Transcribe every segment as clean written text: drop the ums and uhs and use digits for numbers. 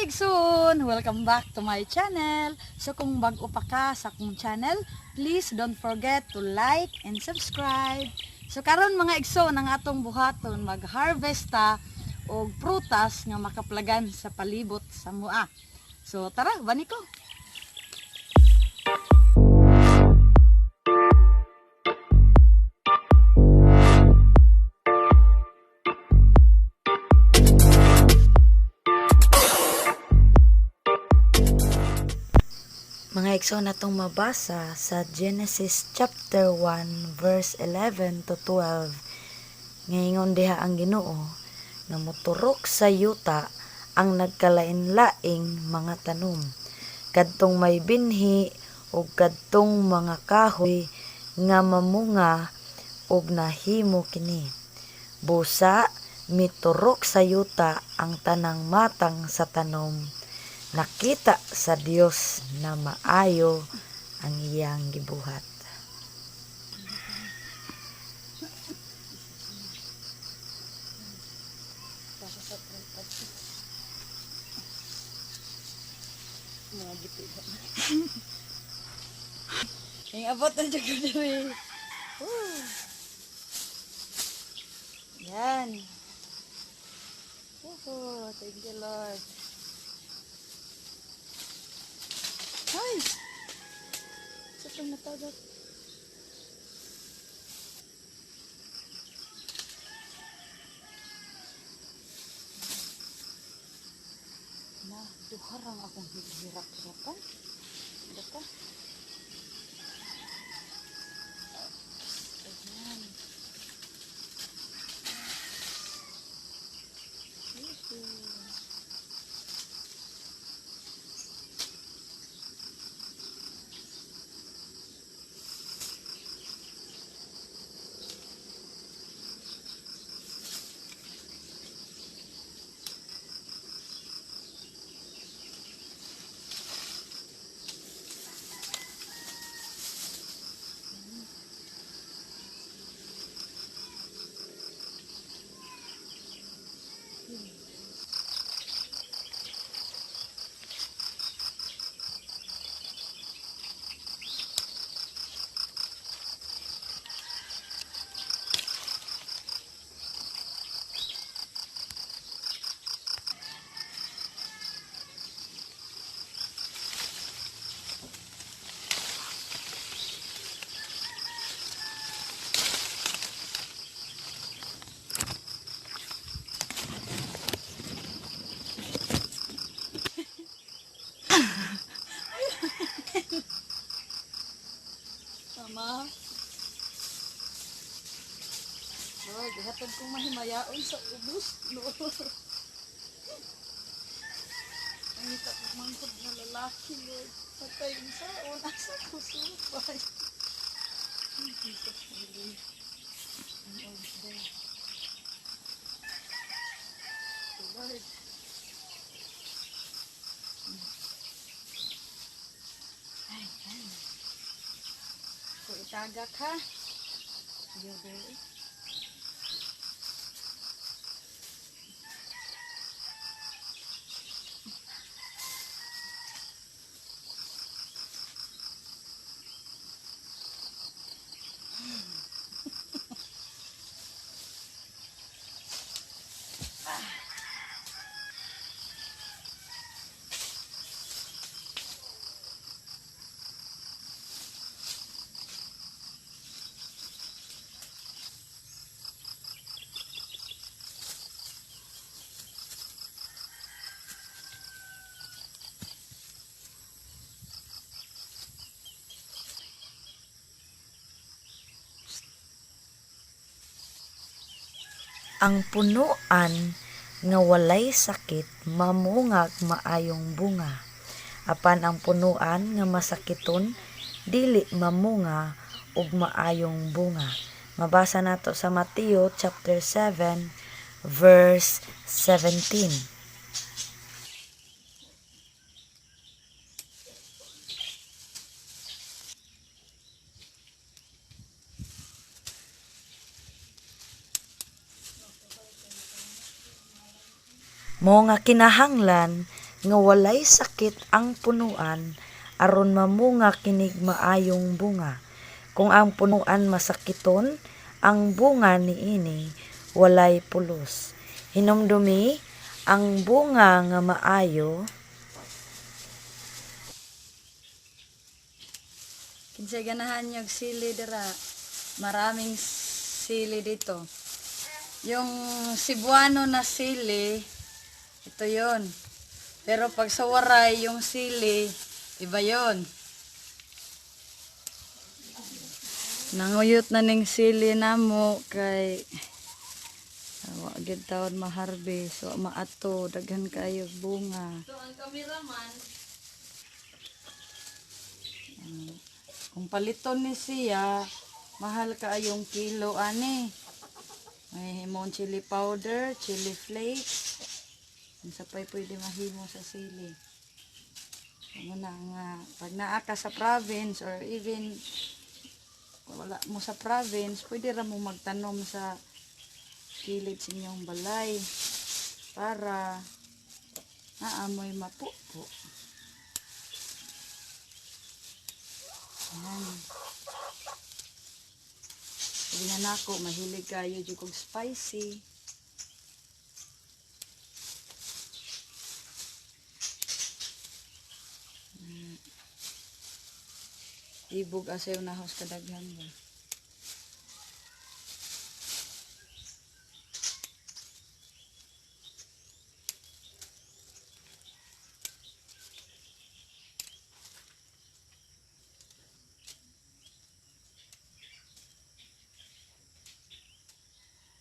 Igsoon! Welcome back to my channel. So kung bago pa ka sa akong channel, please don't forget to like and subscribe. So karon, mga igsoon, ang atong buhaton, mag-harvest ta og prutas nga makaplagan sa palibot sa mua. So tara, bani ko. Mga igsoon, atong mabasa sa Genesis chapter 1 verse 11 to 12. Ngayon diha ang Ginoo nga moturok sa yuta ang nagkalain-laing mga tanom, kadtong may binhi ug kadtong mga kahoy nga mamunga, ug nahimo kini. Busa miturok sa yuta ang tanang matang sa tanom. Nakita sa Dios na maayo ang iyang gibuhat. Mga giti. Ang abot na dyan ko diri. Woo. Yan. Woohoo. Thank you, Lord. Ay! Sa itong natagat. Na, duharang akong hihirap-hirapan. Daka. Ayan. Woohoo. Mama. Lord, ihatag kong mahimayaon sa ubos, Lord. Ang ita kong mangkod nga lalaki, Lord. Patay saon, asa ko supay. Jesus, hallelujah. Ang old day. Lord. Ay, ay. Ko itagak ha. Ayaw dili. Ang punuan nga walay sakit mamungag maayong bunga, apan ang punuan nga masakiton dili mamunga og maayong bunga. Mabasa nato sa Mateo chapter 7 verse 17. Mo nga kinahanglan nga walay sakit ang punuan aron mamunga kinig maayong bunga. Kung ang punuan masakiton, ang bunga niini walay pulos. Hinumdumi ang bunga nga maayo. Kinsay ganahan yung sili dira. Maraming sili dito. Yung Cebuano na sili, ito yon. Pero pag sa Waray, yung sili, iba yon. Nanguyot na ning sili namo kay wa gyud taon maharbis, wa maato, daghan kayo bunga. So, ang cameraman, Kung paliton ni siya, mahal kaayong kilo ani. May himong chili powder, chili flakes. Unsa pa'y pwede mahimo sa sili. Mo na nga pag naa ka sa province or even wala mo sa province, pwede ra mo magtanom sa kilid sa inyong balay para naamoy mapupo. Ayan. Sabi na nako, mahilig kayo jud kog spicy. Ibog asayo na house kadaghan ba.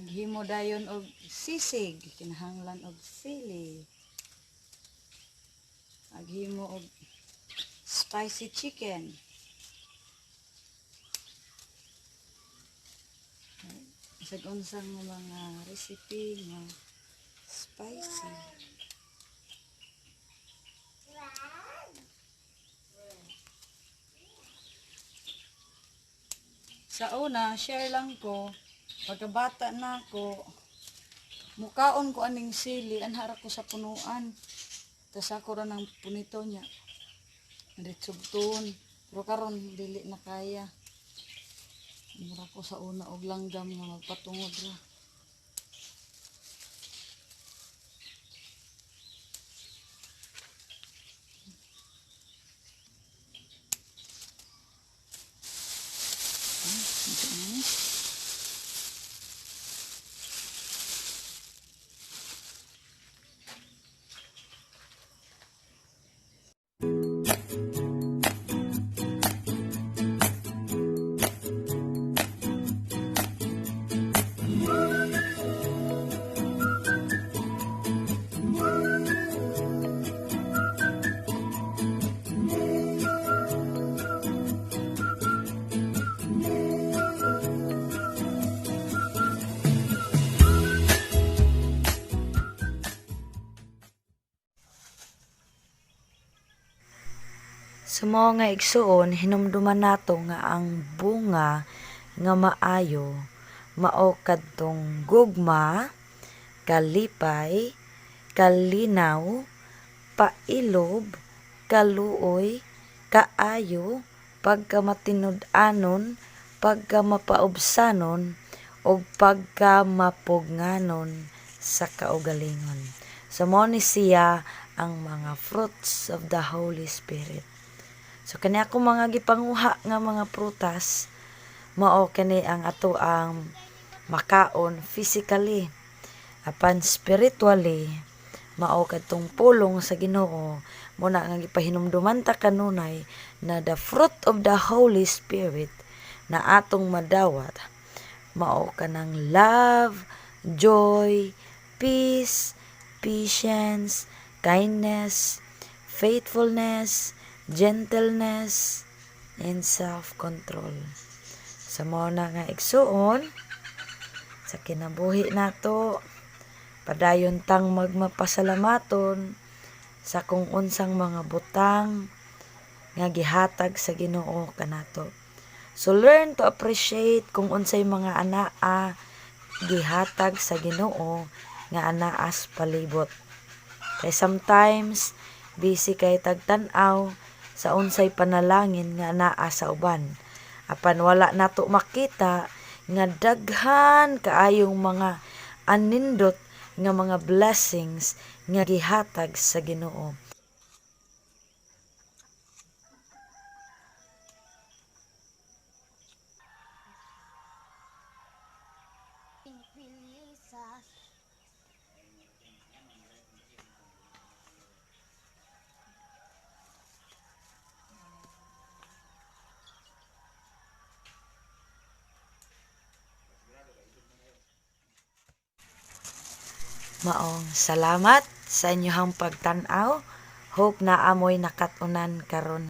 Naghimo dayon og sisig, kinahanglan og sili. Naghimo og spicy chicken. Isag unsang mga recipe nga spicy. Sa una, share lang ko, pagkabata na ako, mukaon ko aning sili, anhara ko sa punuan. Tas ako ra ng punito niya. Ritsugton. Pero karon dili na kaya. Mura ko sa una og langgam nga magpatungod ra. Sa mao nga igsuon, hinumduman nato nga ang bunga nga maayo mao kadtong gugma, kalipay, kalinaw, pailob, kaluoy, kaayo, pagkamatinud-anon, pagkamapaubsanon, ug pagkamapugnganon sa kaugalingon. So mao ni siya ang mga fruits of the Holy Spirit. So kani ako mga gipanguha nga mga prutas, mao kani ang ato ang makaon physically. Apan spiritually, mao kadtong pulong sa Ginoo muna nga gipahinumduman ta kanunay na the fruit of the Holy Spirit na atong madawat mao kanang love, joy, peace, patience, kindness, faithfulness, gentleness, and self-control. Sa mao na nga igsuon, sa kinabuhi nato, padayon tang magmapasalamaton sa kung unsang mga butang nga gihatag sa Ginoo kanato. So learn to appreciate kung unsay mga anaa gihatag sa Ginoo nga anaas palibot. Kay sometimes busy kay tagtan-aw sa unsay panalangin nga naa sa uban. Apan wala nato makita nga daghan kaayong mga anindot nga mga blessings nga gihatag sa Ginoo. Maong salamat sa inyong pagtan-aw. Hope na amoy nakat-unan karon.